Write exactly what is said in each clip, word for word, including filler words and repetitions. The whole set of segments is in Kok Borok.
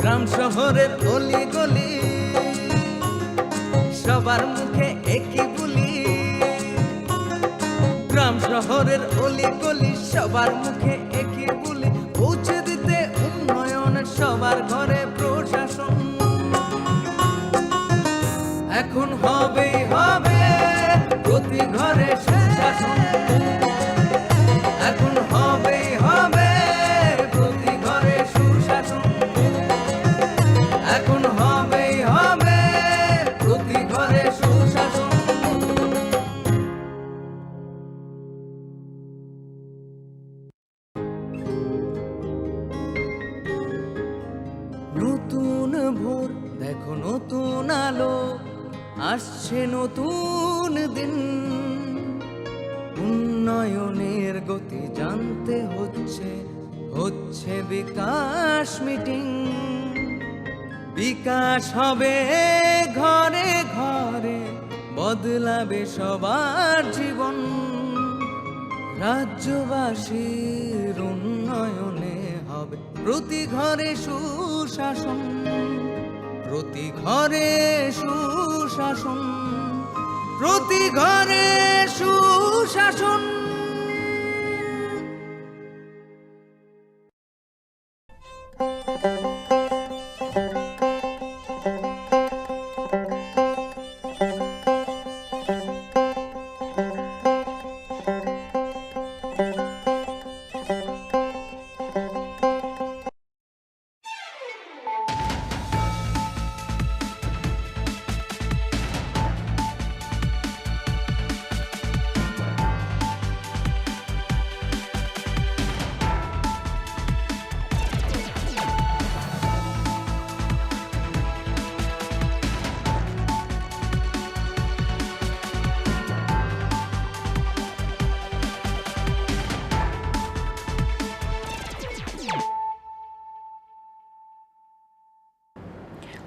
গ্রাম শহরের অলিগলি, সবার মুখে একই বুলি। গ্রাম শহরের অলিগলি, সবার মুখে একই বুলি। পৌঁছে দিতে উন্নয়ন সবার ঘরে প্রশাসন। এখন হবেই হবে প্রতি ঘরে সুশাসন। এখন হবেই হবে প্রতি ঘরে সুশাসন। এখন হবেই হবে প্রতি ঘরে সুশাসন। নতুন ভোর, দেখো নতুন আলো, আসছে নতুন দিন। উন্নয়নের গতি জানতে হচ্ছে, হচ্ছে বিকাশ মিটিং। বিকাশ হবে ঘরে ঘরে, বদলাবে সবার জীবন। রাজ্যবাসীর উন্নয়নে হবে প্রতি ঘরে সুশাসন, প্রতি ঘরে সুশাসন, প্রতি ঘরে সুশাসন।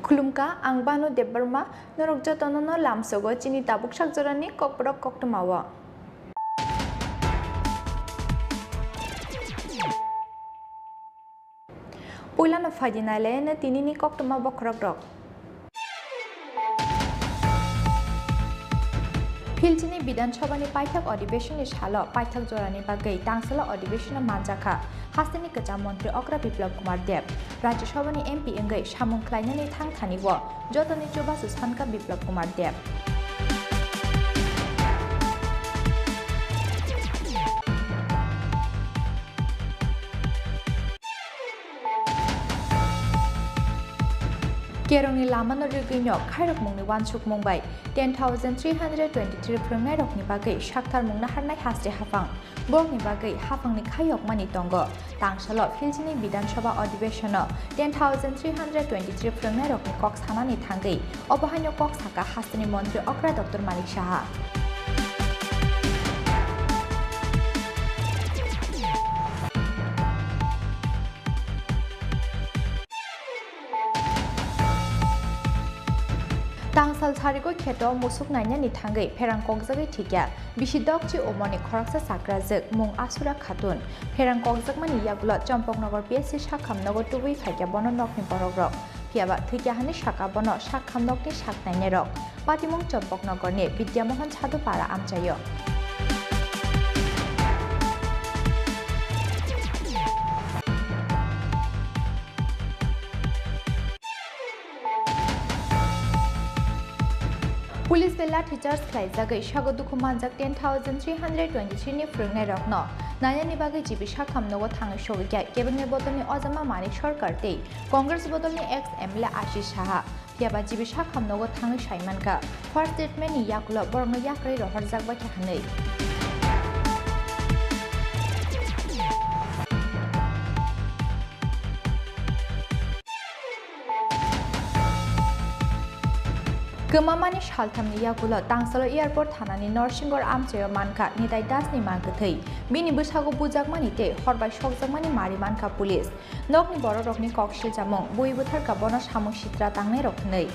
Khulumkha, ang Banu Debbarma, norok jotono no lamsogo chini tabuk sak jorani kokborok koktwmao. Puilano phaidi nailaino tinini koktwma bokhorokrok. Philchini Bidhan Sabhani paithak adhibeshonni salo paithak jorani bagwi tangsalo adhibeshonno manjakha hasteni kwcham montri okra Biplab Kumar Deb. Rajya Sabhani M P wngwi samung khlainani thang thani o jotoni chubachu sankha Biplab Kumar Deb. Kerongni lamano rigwino khairokmungni uansukmung bai ten thousand three hundred twenty-three phrwngnairokni bagwi saktharmung naharnai hasteni haphang. Borokni bagwi haphangni khayokmani tongo. Tangsalo Philchini Bidhan Sabha adhibeshono ten thousand three hundred twenty-three phrwngnairokni kok sanani thangwi obo haino kok sakha hasteni montri okra Doctor Manik Saha. Tangsal sarigo kheto musuk nainani thangwi pherang kokjagwi thikya bisi dokchi umorni khoroksa chakrajwk mung Asura Khatun. Pherang kokjakmani yagulo Chompoknogor P S C sakham nogo tubui phaikya bono nokni borokrok. Phiyaba thwikya hani saka bono sakham nokni sak nainairok. Patimung Chompoknogorni Bidyamohon Sadhupara amchaio. Police bai lathi charge khlaijagwi sago dukhu manjak ten thousand three hundred twenty-three ni phrwngnairokno nainani bagwi G B sakham nogo thangwi sogwikha kebengni bodolni Ojama Manik Sarkar tei Congress bodolni ex M L A Ashish Saha. Phiyaba G B sakham nogo thangwi saimankha, first treatment ni yakulo borokno yakarwi rohorjak baikha hwnwi. Kwmamani salthamni yakulo Tangsalo airport thanani Norsingor amchaio mankha Nitai Das ni mankhe thwi. Bini bwsago bujakmani tei horbai sokjakmani mari mankha police. Nokni bororokni kok siljamung, bui bwtharkha bono samung sitra tangnairok hwnwi.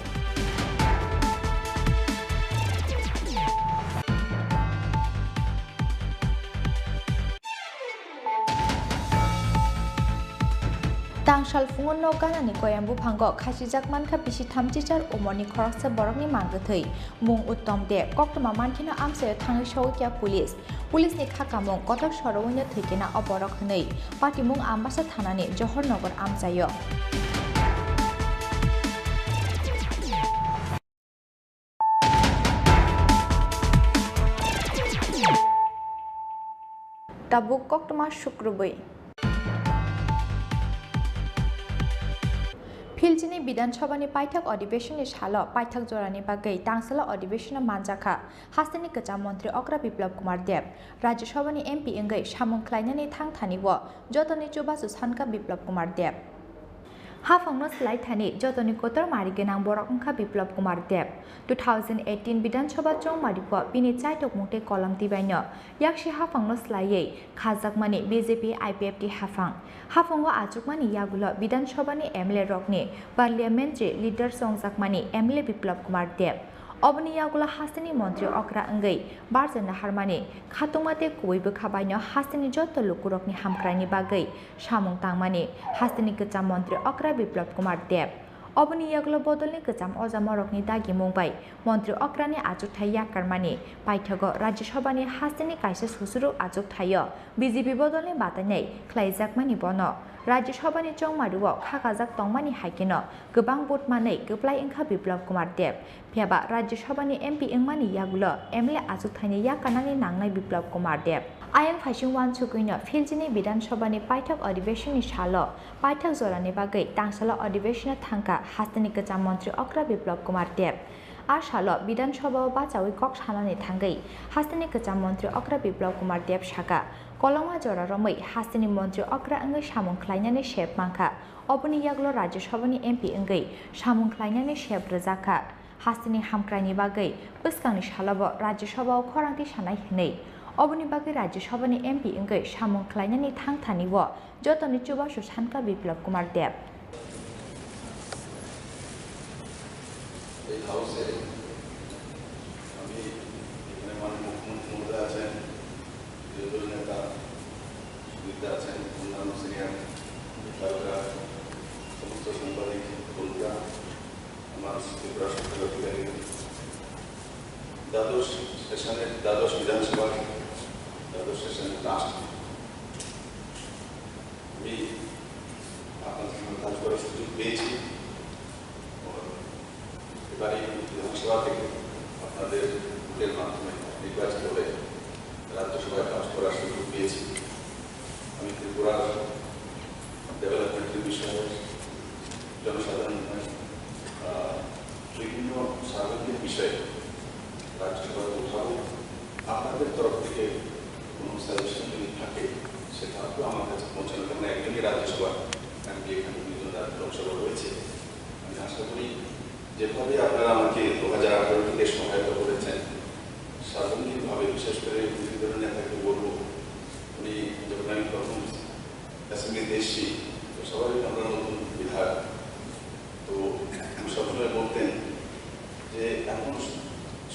Tangsa Salphungo nok ganani koyang buphango khasijak mankha bisi thamchichar umorni khoroksa borokni mangkwthwi. Mung Uttom Deb. Koktwma mankheno amchaio thangwi sogwi kha police. Police ni kha kamung kotor sorowi no thwikena o borok hwnwi patimung Ambasa thanani Johornagar amchaio. Tabuk koktwma sukrubwi. Philchini Bidhan Sabhani paithak adhibeshonni salo paithak jorani bagwi tangsalo adhibeshonno manjakha hasteni kwcham montri okra Biplab Kumar Deb. Rajya Sabhani M P wngwi samung khlainani thang thani o jotoni chubachu sankha Biplab Kumar Deb. Haphangno swlai thani jotoni kotor mari gwnang borok wngkha Biplab Kumar Deb. Two thousand eighteen Bidhan Sabha chongmari o bini chaitok mungtwi kolom twibaino yaksi haphangno swlaiwi khajakmani B J P I P F T haphang. Haphango achukmani yagulo Bidhan Sabhani M L A rokni parliamentary leader chongjakmani M L A Biplab Kumar Deb. Oboni yagulo hasteni montri okra wngwi barja naharmani khatungma tei kubui bwkha baino hasteni joto lukurokni hamkraini bagwi samung tangmani hasteni kwcham montri okra Biplab Kumar Deb. Oboni yagulo bodolni kwcham ojamorokni dagimung bai montri okrani achukthai yakarmani paithago Rajya Sabhani hasteni kaisa susuruk achukthaio B J P bodolni batainai khlaijakmani bono Rajya Sabhani chongmario khakajak tongmani hai kheno kwbang vote manwi kwplai wngkha Biplab Kumar Deb. Phiyaba Rajya Sabhani M P wngmani yagulo M L A achukthaini yakarnani nangnai Biplab Kumar Deb. Ayang phaising uansugwino Philchini Bidhan Sabhani paithak adhibeshonni salo paithak jorani bagwi tangsalo adhibeshonno thangkha hasteni kwcham montri okra Biplab Kumar Deb. A salo Bidhan Sabha o bachaui kok sanani thangwi hasteni kwcham montri okra Biplab Kumar Deb sakha, kolokma jora romwi hasteni montri okra wngwi samung khlainani sep mankha. Oboni yagulo Rajya Sabhani M P wngwi samung khlainani sep rwjakha. Hasteni hamkraini bagwi bwskangni salobo Rajya Sabha o khorang tisanai hwnwi. Oboni bagwi Rajya Sabhani M P wngwi samung khlainani thang thani o jotoni chubachu sankha Biplab Kumar Deb. এই হাউসে আমি এখানে মাননীয় মুখ্যমন্ত্রী মহোদয় আছেন, বিরোধী দল নেতা সুদীপ্তা আছেন, অন্যান্য সিনিয়র নেতারা, সমস্ত সাংবাদিক বন্ধুরা, আমার ত্রিপুরা সরকারের অধিকারী, দ্বাদশ সেশনের, দ্বাদশ বিধানসভার দ্বাদশ সেশনের লাস্ট, আমি আপনাদের সঙ্গে কাজ করার সুযোগ পেয়েছি। এবারে বিধানসভা থেকে আপনাদের ভোটের মাধ্যমে নির্বাচিত হয়ে রাজ্যসভায় কাজ করার সুযোগ পেয়েছি। আমি ত্রিপুরার ডেভেলপমেন্টের বিষয়ে, জনসাধারণ উন্নয়ন, আহ, বিভিন্ন সার্বজনীন বিষয়ে রাজ্যসভায় উঠাবো। আপনাদের তরফ থেকে কোনো সাজেশন যদি থাকে, সেটাও তো আমার কাছে পৌঁছানো, কারণ একজনই রাজ্যসভা, কারণ কি এখানে দুজন রাজ্য লোকসভা রয়েছে। আমি আশা করি যেভাবে আপনারা আমাকে দু হাজার আঠারো থেকে সহায়তা করেছেন, সার্বজনীনভাবে, বিশেষ করে বিরোধী দলের নেতাকে বলবো, উনি যখন আমি প্রথম অ্যাসেম্বলিতে এসেছি, তো সবাই আমরা নতুন বিধায়ক। তো উনি সবসময় বলতেন যে এখন সু-,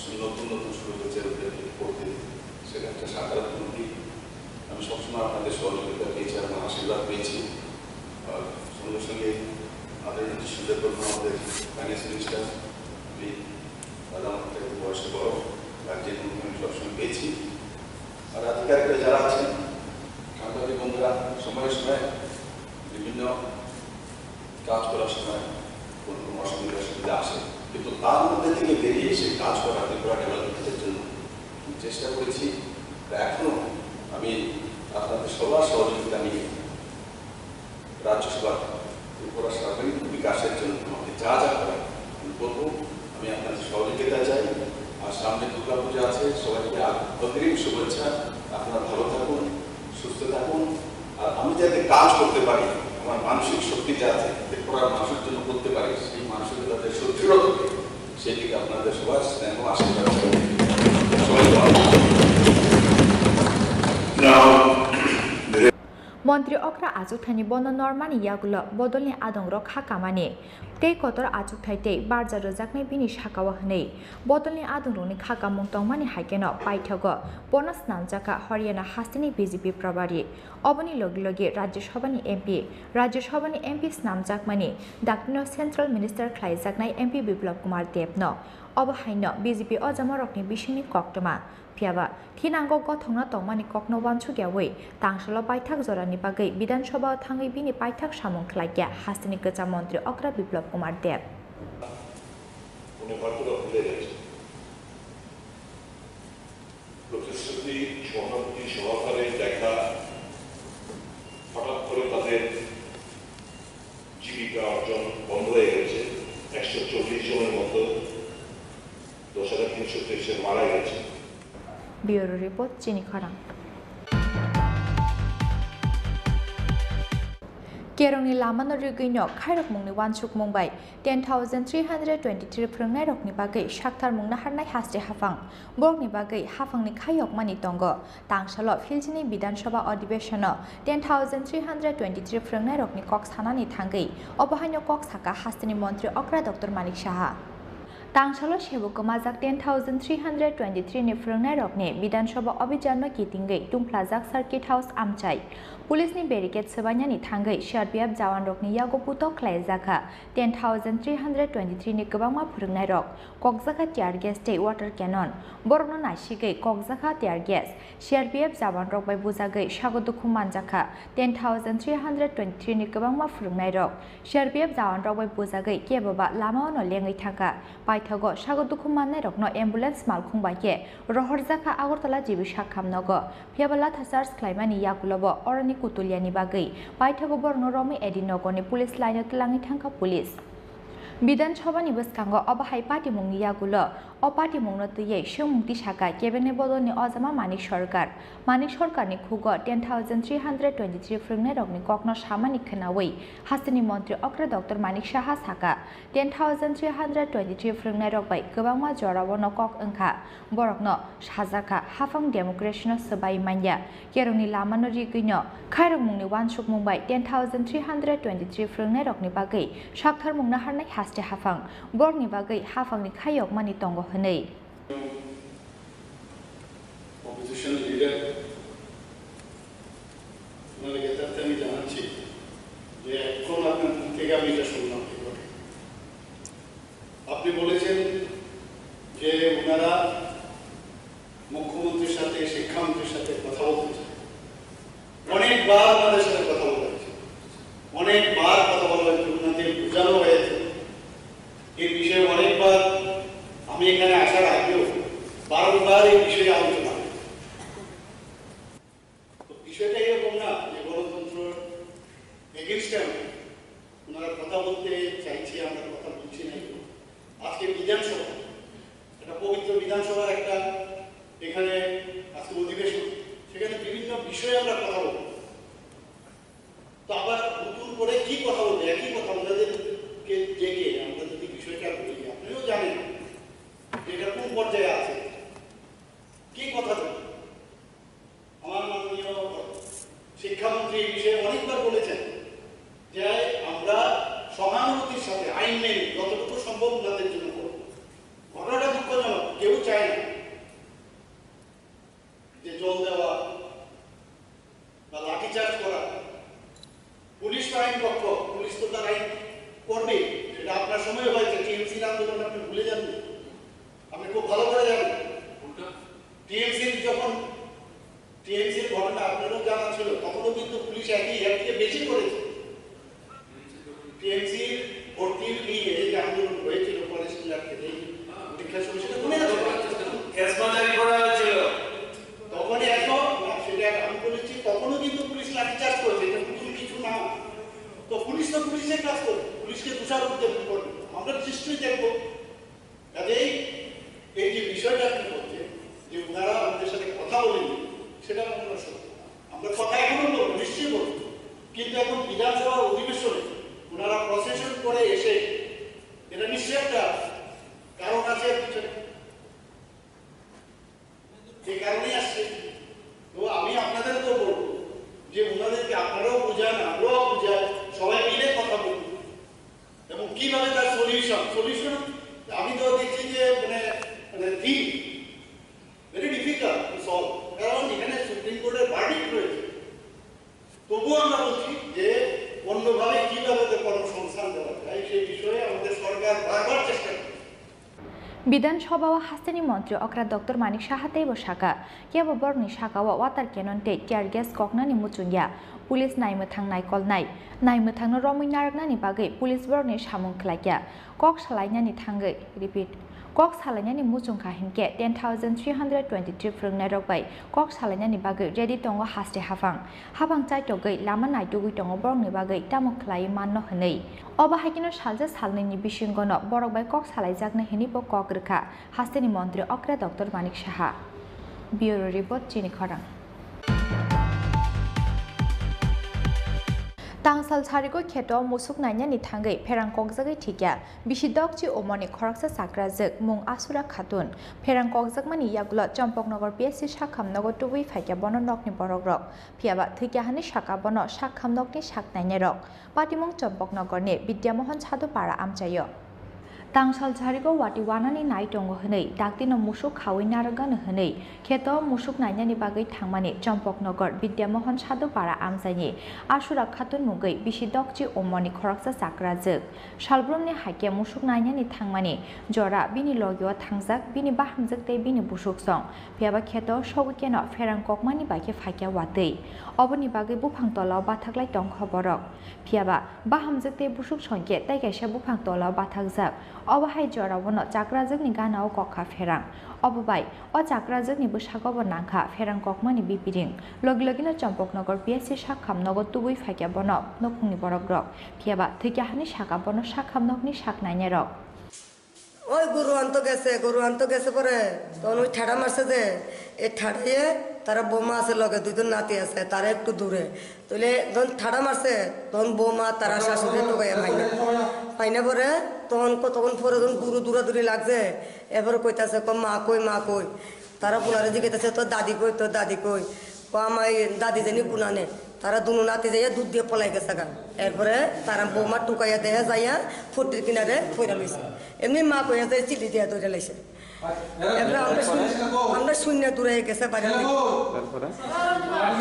সু-, নতুন নতুন শুরু হয়েছে, ওদেরকে করতে দিন। সেটা একটা সাকারাত্মক দিক। আমি সবসময় আপনাদের সহযোগিতা পেয়েছি এবং আশীর্বাদ পেয়েছি। আর সঙ্গে সঙ্গে আদরণীয় সুজয় প্রভু আমাদের ফাইন্যান্স মিনিস্টার, আমি দাদা আমাদের থেকে বয়সে বড়, গার্জিয়ান আমি সবসময় পেয়েছি। আর আধিকারিকরা যারা আছেন, সাংবাদিক বন্ধুরা, সময়ে সময়ে বিভিন্ন কাজ করার সময় কোনো কোনো অসুবিধা অসুবিধা আসে, কিন্তু তার মধ্যে থেকে বেরিয়ে এসে কাজ করা, ত্রিপুরা ডেভেলপমেন্টের জন্য চেষ্টা করেছি। আর এখনো আমি আপনাদের সবার সহযোগিতা নিয়ে রাজ্যসভার ত্রিপুরা সার্বাঙ্গীন বিকাশের জন্য আমাকে যা যা করার আমি করবো। আমি আপনাদের সহযোগিতা চাই। আর সামনে দুর্গাপূজা আছে, সবাইকে আগ-, অগ্রিম শুভেচ্ছা। আপনারা ভালো থাকুন, সুস্থ থাকুন। আর আমি যাতে কাজ করতে পারি, আমার মানসিক শক্তি যাতে ত্রিপুরার মানুষের জন্য করতে পারি, সেই মানসিকতা যাতে সুদৃঢ় থাকে, সেদিকে আপনাদের সবার স্নেহ আশীর্বাদ চাই। সবাইকে অনেক ধন্যবাদ। Now, Montri okra achukthaini bono normani yagulo bodolni adongrok kha kamani tei kotor achukthai tei barja rwjaknai bini sakao hwnwi bodolni adongrokni kha kamung tongmani hai kheno paithago bono snamjakha Haryana hasteni B J P probari. Oboni logi logi Rajya Sabhani M P, Rajya Sabhani M P snamjakmani dakti no Central Minister khlaijaknai M P Biplab Kumar Deb no. Obo haino B J P ojamarokni bisingni koktwma. Phiyaba, thinango gothokno tongmani kokno uansukyawi tangsalo paithak jorani bagwi Bidhan Sabha-o thangwi bini paithak samung khlaikha hasteni kwcham montri okra Biplab Kumar Deb. উনি ভরপুর ভুলে গেছেন। প্রতিশ্রুতি সহানুভূতি সহকারে দেখা হঠাৎ করে তাদের জীবিকা অর্জন বন্ধ হয়ে গেছে। একশো চল্লিশ জনের মতো দশ হাজার তিনশো তেইশ জন মারা গেছে। Bureau Report, Chini Khorang. Kerongni lamano rigwino khairokmungni uansukmung bai ten thousand three hundred twenty-three phrwngnairokni bagwi sakthar mungnaharnai haste haphang. Borokni bagwi haphangni khayokmani tongo. Tangsalo philchini Bidhan Sabha Adhibeshano ten thousand three hundred twenty-three phrwngnairokni kok sanani thangwi obo haino kok saka hasteni montri okra Doctor Manik Saha. Tangsalo sebo kwmajak ten thousand three hundred twenty-three ni phrwngnairokni Bidhan Sabha Abhijanno kitingwi tungphlajak Circuit House amchai. Police ni barricade swbainani thangwi C R P F jawanrokni yago putok khlaijakha ten thousand three hundred twenty-three ni kwbangma phrwngnairok, kokjakha tear gas tei water cannon. Borokno naisigwi kokjakha tear gas. C R P F jawanrok bai bujagwi sago dukhu manjakha ten thousand three hundred twenty-three ni kwbangma phrwngnairok. C R P F jawanrok bai bujagwi kebo ba lama-o no lengwi thangkha. Paithago sago dukhu mannairokno ambulance malkhung bai khe rohorjakha Agartala G B Sakham nogo. Phiyaba latha charge khlaimani yagulobo oroni kutulyani bagwi paithago borokno romwi edi nogoni police line-o twlangwi thangkha police. Bidhan Sabhani bwskango obo hai patimungni yagulo o patimungno twiwi swngmung tisaka cabinet bodolni ojama Manik Sarkar. Manik Sarkarni khugo ten thousand three hundred twenty-three phrwngnairokni kokno samani khwnawi hasteni montri okra Doctor Manik Saha saka, ten thousand three hundred twenty-three phrwngnairok bai kwbangma jorao no kok wngkha. Borokno sajakha, haphang democracy no swbai manya, kerongni lama no rigwi no khairokmungni uansukmung bai ten thousand three hundred twenty-three phrwngnairokni bagwi saktharmung naharnai haste haphang, borokni bagwi haphangni khayokmani tongo hwnwi. Opposition leader, ওনাকে যথার্থ আমি জানাচ্ছি যে এখন আপনার মুখ থেকে আমি এটা শুনলাম এই ঘটনা। আপনি বলেছেন যে ওনারা মুখ্যমন্ত্রীর সাথে, শিক্ষামন্ত্রীর সাথে কথা বলতে চান। অনেকবার ওনাদের সাথে কথা বলা হয়েছে, অনেকবার কথা বলা হয়েছে, ওনাদের বোঝানো হয়েছে। এই বিষয়ে অনেকবার আমি এখানে আসার আগেও বারংবার এই বিষয়ে আলোচনা হয়েছে। তো বিষয়টা এরকম না যে গণতন্ত্র against এ আমরা, ওনারা কথা বলতে চাইছে, আমরা কথা বলছি না, এরকম। আজকে বিধানসভা, একটা পবিত্র বিধানসভার একটা এখানে আজকে অধিবেশন, সেখানে বিভিন্ন বিষয়ে আমরা কথা বলবো। তো আবার নতুন করে কি কথা বলবো? একই কথা, ওনাদেরকে ডেকে আমরা যদি বিষয়টা বলি, আপনিও জানেন যে এটা কোন পর্যায়ে আছে, কি কথা বলবো। আমার মাননীয় শিক্ষামন্ত্রী এই বিষয়ে অনেকবার বলেছেন যে আমরা সহানুভূতির সাথে আইন মেনে যতটুকু সম্ভব ওনাদের জন্য করব। ঘটনাটা দুঃখজনক, কেউ চায় না যে জল দেওয়া বা লাঠিচার্জ করা। পুলিশ তো আইন পক্ষ, পুলিশ তো তার আইন করবেই। সেটা আপনার সময় হয়েছে, টিএমসির আন্দোলন আপনি ভুলে যাননি, আপনি খুব ভালো করে জানেন। টিএমসির যখন, টিএমসির ঘটনা আপনারও জানা ছিল, তখনও কিন্তু পুলিশ একই, এর থেকে বেশি করেছে। টিএমসির ভর্তি নিয়ে যে আন্দোলন হয়েছিল কলেজ পিলার থেকে, দীক্ষা সমিতিতে মনে আছে? এসমা জারি করা হয়েছিল। তখনই এত, না, সেটা আমি বলেছি, তখনও কিন্তু পুলিশ লাঠিচার্জ করেছে, এটা নতুন কিছু না। তো পুলিশ তো পুলিশের কাজ করে, পুলিশকে দোষারোপ দেবেন করবে, আমরা নিশ্চয়ই দেখবো। কাজেই এই যে বিষয়টা আপনি বলছেন যে ওনারা আমাদের সাথে কথা বলেনি, সেটা কখনো সত্য না। আমরা কথা এখনো বলবো, নিশ্চয়ই বলবো, কিন্তু এখন বিধানসভার অধিবেশনে ওনারা প্রসেশন করে এসে, এটা নিশ্চয়ই একটা কারণ আছে এর পিছনে। যে কারণেই আসছে। তো আমি আপনাদেরকেও বলবো যে ওনাদেরকে আপনারাও কিভাবে তার সলিউশন? সলিউশন আমি তো দেখছি যে মানে, মানে কি? ভেরি ডিফিকাল্ট টু সলভ, কারণ এখানে সুপ্রিম কোর্টের ভার্ডিক্ট রয়েছে। তবুও আমরা বলছি যে অন্যভাবে কিভাবে তার কর্মসংস্থান দেওয়া যায়, সেই বিষয়ে আমাদের সরকার বারবার চেষ্টা করছে। Bidhan Sabha o hasteni montri okra Doctor Manik Saha teibo saka, kebo borokni saka o water cannon tei tear gas koknani muchungya, police naimwthang naikolnai, naimwthangno romwi narwknani bagwi police borokni samung khlaikya. Kok salainani thangwi, repeat, kok salainani muchungkha hinkhe ten thousand three hundred twenty-three phwrwngnairok bai kok salainani bagwi ready tongo haste haphang. Haphang chaitogwi lama naitugwi tongo borokni bagwi tamo khlaiwi manno hwnwi. Obo haikheno salsa salnwini bisingono borok bai kok salaijaknai hwnwi bo kok rwkha hasteni montri okra Doctor Manik Saha. Bureau report, Chini Khorang. Tangsal sarigo kheto musuk nainani thangwi pherang kokjagwi thikya. Bisi dokchi umorni khoroksa chakrajwk mung Asura Khatun. Pherang kokjakmani yagulo Chompoknogor P S C sakham nogo tubui phaikya bono nokni borokrok. Phiyaba thwikya hwnwi saka bono sakham nokni sak nainairok. Patimung Chompoknogorni Bidyamohon Sadhupara amchaio. Tangsal sarigo wati wanani nai tongo hwnwi daktino musuk khaui narwkgano hwnwi kheto musuk nainani bagwi thangmani Chompoknogor Bidyamohon Sadhupara amchaini Asura Khatun mungwi bisi dokchi umorni khoroksa chakrajwk. Salbrumni haikhe musuk nainani thangmani jora bini logio thangjak bini bahamjwk tei bini busuksong. Phiyaba kheto sogwi keno pherang kokmani bai khe phaikya watwi. Oboni bagwi buphang tolao bathaklai tongkha borok. Phiyaba bahamjwk tei busuksong khe tei kaisa buphang tolao bathakjak. Obo hai joraono chakrajwkni ganao kokha pherang. Obo bai o chakrajwkni bwsago bo nangkha pherang kokmani bipiring. Logi logino Chompoknogor P S C sakham nogo tubui phaikya bono nukhungni borokrok. Phiyaba thwikya hwnwi saka bono sakham nokni sak nainairok. ওই গরু আনতে গেছে, গরু আনতে গেছে পরে তখন ওই ঠাডা মারছে যে, এই ঠাডাইয়ে তারা বৌমা আছে লগে, দুইজন নাতি আছে, তারা একটু দূরে। তাহলে যখন ঠাডা মারছে, তখন বৌমা তারা শাশুড়ি টোকাইয়া পাই না। পাই না পরে তখন কতক্ষণ পরে যখন গরু দৌড়াদৌড়ি লাগছে, এরপরে কইতাছে, "কো মা কই, মা কই?" তারা পুনারে জিজ্ঞাসা, "তোর দাদি কই, তোর দাদি কই?" কো, "আমার এই দাদি জানি পুনানে।" তারা দুনো নাতি যাইয়া দুধ দিয়ে পলাই গেছে গা। এরপরে তারা বৌমা টুকাইয়া দেহে যাইয়া ফুটির কিনারে ফইরা লইছে। এমনি মা কইয়া যায় চিলি দিয়া ধরে লাইছে। এরপরে আমরা শুন-, আমরা শূন্য দূরে গেছে বাড়ি থেকে। তারপরে?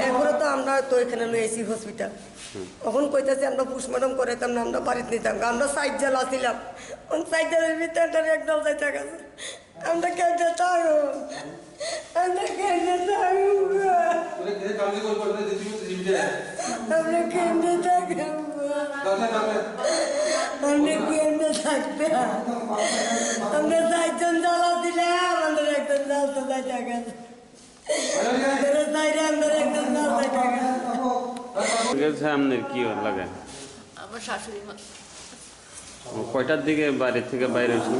এরপরে তো আমরা তো এখানে লই আইছি হসপিটাল। হুম। এখন কইতাছে আমরা পোস্টমর্টম করাইতাম না, আমরা বাড়িতে নিতাম। আমরা সাইড জেল আসিলাম। ওই সাইড জেলের ভিতরে একদম যাইতে গেছে। আমরা কেমনে থাকবো? আমরা কেমনে থাকবো? আমরা কেমনে থাকবো? আমরা কেমনে থাকতাম? আমরা চারজন জ্বালা দিলাম, আমাদের একজন জ্বালতে যায় টাকা। আমাদের চাইরে আমাদের একজন জ্বালতে টাকা। ঠিক আছে, আপনার কি লাগে? আমার শাশুড়ি মা। ও কয়টার দিকে বাড়ি থেকে বাইরে হয়েছিল?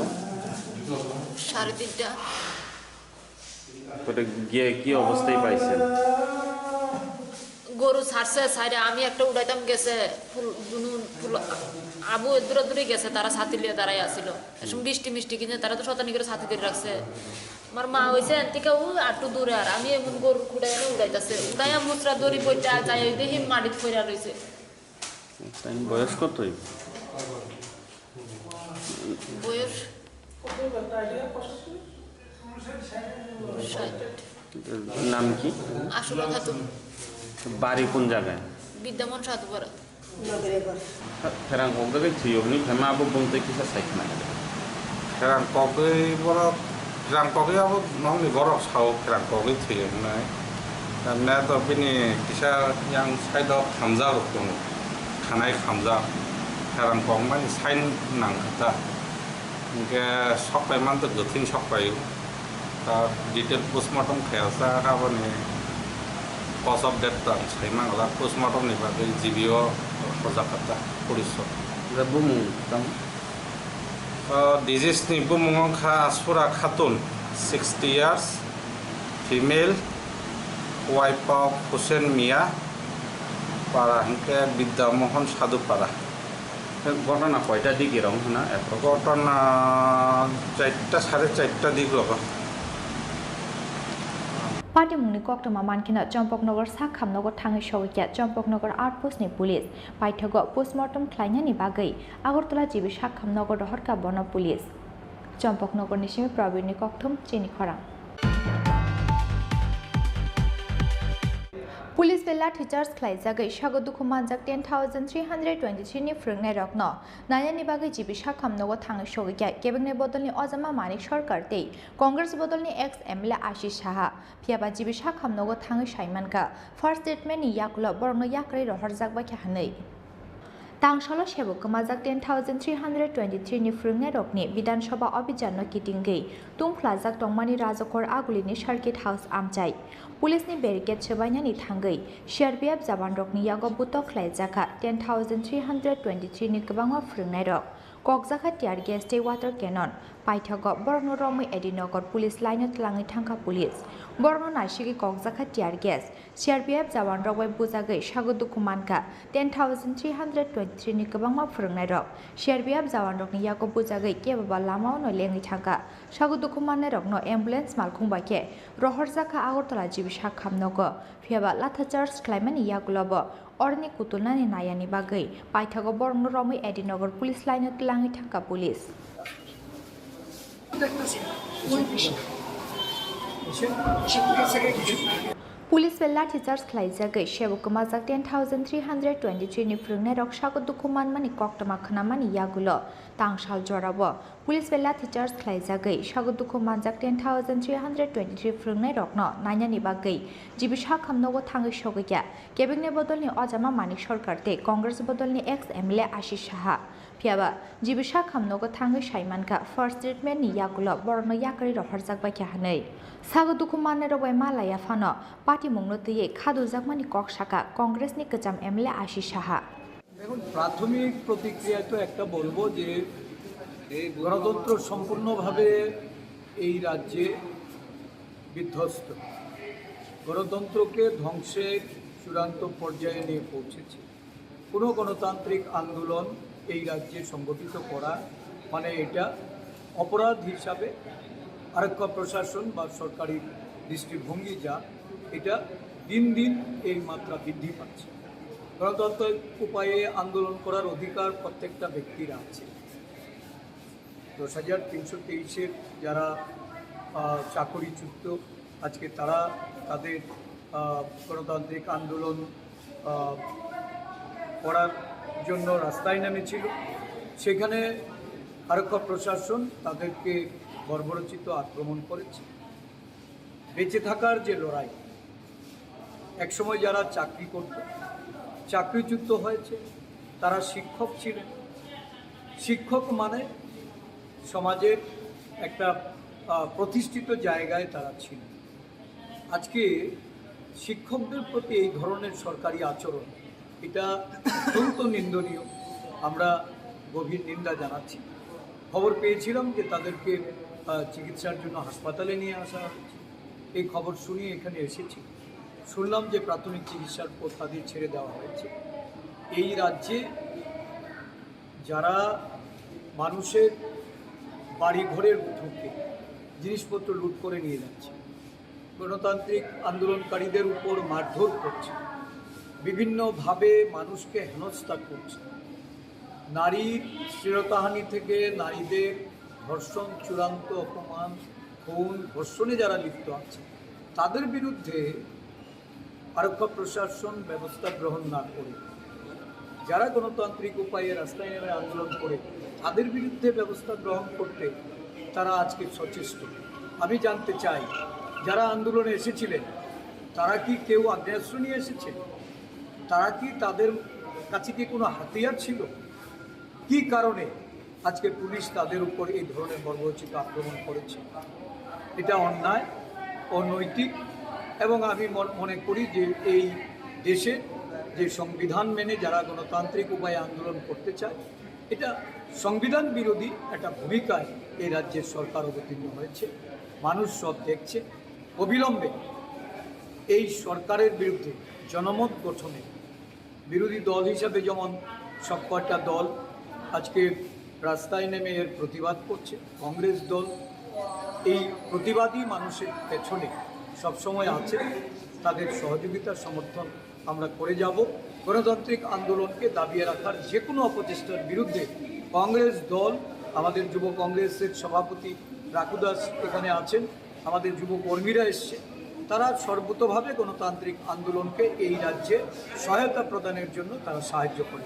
সাড়ে তিনটা। পরে গিয়ে কি অবস্থায় পাইছেন? গরু ছাড়ছে, ছাইরে আমি একটা উড়াইতাম গেছে, ফুল, দুনু, ফুল, আবু দূরে দূরে গেছে, তারা ছাতি লিয়ে দাঁড়াই আছিল। এখন বৃষ্টি মিষ্টি কিনে তারা তো শতানি করে ছাতি ধরে রাখছে। আমার মা হইছে এন থেকে ও আটটু দূরে, আর আমি এমন গরুর খুঁড়াই এনে উড়াইতেছে, উড়াইয়া মুচড়া দড়ি বইটা যাই দেখি মাটিত পড়ে রয়েছে। আচ্ছা, এর বয়স কতই? বয়স ষাট। নাম কি? আশুরা খাতুন। বাড়ি কোন জায়গায়? বিদ্যামন সাধুপাড়া। ফেরাং কক্সবাজার থুইও নি FEMA abo bumtwi kisa saikna. Pherang kogwi borok, pherang kogwi abo nokni borok sao pherang kogwi thwiyo hinwi. Tamni to bini kisa yang side o khamjak rok tongo, khanai khamjak, pherang kogmani sign nang kha ta. Hinkhe sokpai mantwk, kwthwng sokpaio. Ta detail postmortem khaijak aboni cause of death ta ang sai mangla, postmortem ni bagwi G B o hojak kha ta police o. Bumung tamo? O disease ni bumung wngkha Sura Khatun, sixty years, female, wife of Hussein Mia, para hinkhe Bidya Mohon Sadhu para. ঘটনা কয়টা দিকে এরকম না? ঘটনা চারটা, সাড়ে চারটা দিক হবে। Patimungni koktwma mankheno Chompoknogor sak khamnogo thangwi sogwi kha Chompoknogor outpost ni police. Paithago postmortem khlainani bagwi Agartala G B sak khamnogo rohorkha bono police. Chompoknogor ni simi Probirni kokthum chini khorang. Police bai lathi charge khlaijagwi sago dukhu manjak ten thousand three hundred twenty three ni phwrwngnairokno nainani bagwi G B sak khamnogo thangwi sogwi kha kebengni bodolni Ojama Manik Sarkar tei Congress bodolni ex M L A Ashish Saha. Phiyaba G B sak khamnogo thangwi saimankha first statement ni yakulo borokno yakarwi rohorjak baikha hwnwi. Tangsalo sebo kwmajak ten thousand three hundred twenty three ni phwrwngnairokni Bidhan Sabha Abhijanno kitingwi tungphlajak tongmani Rajakor Agulini Circuit House amchai. Police ni barricade swbainani thangwi C R P F jawanrokni yago butok khlaijakha ten thousand three hundred twenty three ni kwbangma phwrwngnairok. Kokjakha tear gas tei water cannon. Paithago borokno romwi A D Nagar police line-o twlangwi thangkha police. Borokno naisigwi kokjakha tear gas. C R P F jawanrok bai bujagwi sago dukhu mankha ten thousand three hundred twenty three ni kwbangma phwrwngnairok. C R P F jawanrokni yago bujagwi keboba lamao'-no lengwi thangkha. Sago dukhu mannairokno ambulance malkhung bai khe rohorjakha Agartala G B sak khamnogo. Phiyaba lathi charge khlaimani yagulobo oroni kutulnani naiyani bagwi paithago borokno romwi A D Nagar police line-o twlangwi thangkha police. Police bai lathi charge khlaijagwi sebo kwmajak ten thousand three hundred twenty three ni phwrwngnairok sago dukhu manmani koktwma khwnamani yagulo tangsal jorao police bai lathi charge khlaijagwi sago dukhu manjak ten thousand three hundred twenty three phwrwngnairokno nainani bagwi G B sak khamnogo thangwi sogwi kha kebengni bodolni Ojama Manik Sarkar tei Congress bodolni ex M L A Ashish Saha. Phiyaba G B sak khamnogo thangwi saimankha first treatment ni yagulo borokno yakarwi rohorjak baikha hwnwi. Sago dukhu mannairok bai malaya phano patimungno twiwi khadujakmani kok sakha Congress ni kwcham M L A Ashish Saha. দেখুন, প্রাথমিক প্রতিক্রিয়ায় তো একটা বলবো যে গণতন্ত্র সম্পূর্ণভাবে এই রাজ্যে বিধ্বস্ত। গণতন্ত্রকে ধ্বংসের চূড়ান্ত পর্যায়ে নিয়ে পৌঁছেছে। কোনো গণতান্ত্রিক আন্দোলন এই রাজ্যে সংগঠিত করা মানে এটা অপরাধ হিসাবে আরক্ষা প্রশাসন বা সরকারি দৃষ্টিভঙ্গি যা, এটা দিন দিন এই মাত্রা বৃদ্ধি পাচ্ছে। গণতান্ত্রিক উপায়ে আন্দোলন করার অধিকার প্রত্যেকটা ব্যক্তির আছে। দশ হাজার তিনশো তেইশের যারা আহ, চাকরিচ্যুত, আজকে তারা তাদের আহ, গণতান্ত্রিক আন্দোলন আহ, করার জন্য রাস্তায় নেমেছিল। সেখানে আরক্ষা প্রশাসন তাদেরকে বর্বরোচিত আক্রমণ করেছে। বেঁচে থাকার যে লড়াই, একসময় যারা চাকরি করত, চাকরিচ্যুত হয়েছে, তারা শিক্ষক ছিলেন। শিক্ষক মানে সমাজের একটা আহ, প্রতিষ্ঠিত জায়গায় তারা ছিলেন। আজকে শিক্ষকদের প্রতি এই ধরনের সরকারি আচরণ, এটা অত্যন্ত নিন্দনীয়। আমরা গভীর নিন্দা জানাচ্ছি। খবর পেয়েছিলাম যে তাদেরকে আহ, চিকিৎসার জন্য হাসপাতালে নিয়ে আসা হয়েছে। এই খবর শুনিয়ে এখানে এসেছি। শুনলাম যে প্রাথমিক চিকিৎসার পর তাদের ছেড়ে দেওয়া হয়েছে। এই রাজ্যে যারা মানুষের বাড়িঘরে ঢুকে জিনিসপত্র লুট করে নিয়ে যাচ্ছে, গণতান্ত্রিক আন্দোলনকারীদের উপর মারধর করছে, বিভিন্নভাবে মানুষকে হেনস্থা করছে, নারীর শ্লীলতাহানি থেকে নারীদের ধর্ষণ, চূড়ান্ত অপমান, খুন, ধর্ষণে যারা লিপ্ত আছে, তাদের বিরুদ্ধে আরক্ষা প্রশাসন ব্যবস্থা গ্রহণ না করে, যারা গণতান্ত্রিক উপায়ে রাস্তায় নেমে আন্দোলন করে, তাদের বিরুদ্ধে ব্যবস্থা গ্রহণ করতে তারা আজকে সচেষ্ট। আমি জানতে চাই, যারা আন্দোলনে এসেছিলেন, তারা কি কেউ আগ্নেয়াস্ত্র নিয়ে এসেছে? তারা কি, তাদের কাছে কি কোনো হাতিয়ার ছিল? কি কারণে আজকে পুলিশ তাদের উপর এই ধরনের বর্বরোচিত আক্রমণ করেছে? এটা অন্যায়, অনৈতিক। এবং আমি মন- মনে করি যে এই দেশে যে সংবিধান মেনে যারা গণতান্ত্রিক উপায়ে আন্দোলন করতে চায়, এটা সংবিধান বিরোধী একটা ভূমিকায় এই রাজ্যের সরকার অবতীর্ণ হয়েছে। মানুষ সব দেখছে। অবিলম্বে এই সরকারের বিরুদ্ধে জনমত গঠনে বিরোধী দল হিসাবে যেমন সবকটা দল আজকে রাস্তায় নেমে এর প্রতিবাদ করছে, কংগ্রেস দল এই প্রতিবাদী মানুষের পেছনে সবসময় আছে, তাদের সহযোগিতা সমর্থন আমরা করে যাব। গণতান্ত্রিক আন্দোলনকে দাবিয়ে রাখার যে কোনো অপচেষ্টার বিরুদ্ধে কংগ্রেস দল, আমাদের যুব কংগ্রেসের সভাপতি রাঘু দাস এখানে আছেন, আমাদের যুব কর্মীরা এসছে, তারা সর্বতোভাবে গণতান্ত্রিক আন্দোলনকে এই রাজ্যে সহায়তা প্রদানের জন্য তারা সাহায্য করে।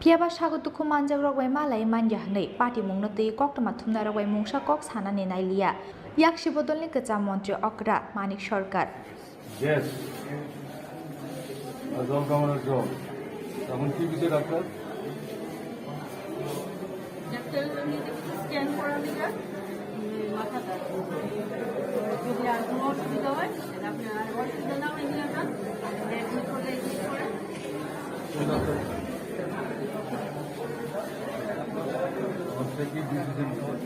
Phiya ba sago dukhu manjak rok bai malai manya hwnwi patimungno twi koktwma thumnai rok bai mungsa kok sanani nai liya. Yaksi bodolni kwcham montri okra Manik Sarkar. Gas আর জল কামানোর জল। এখন কি দিচ্ছে ডাক্তার? ডাক্তার স্ক্যান করা দিলে মাথা ব্যথা। যদি আর কোনো অসুবিধা হয়, আপনি আর অসুবিধা না হয় নিয়ে যান, অ্যাডমিট করলে অ্যাডমিট করে। কোন ডাক্তার? আমার থেকে ডিসিশন নিতে হবে।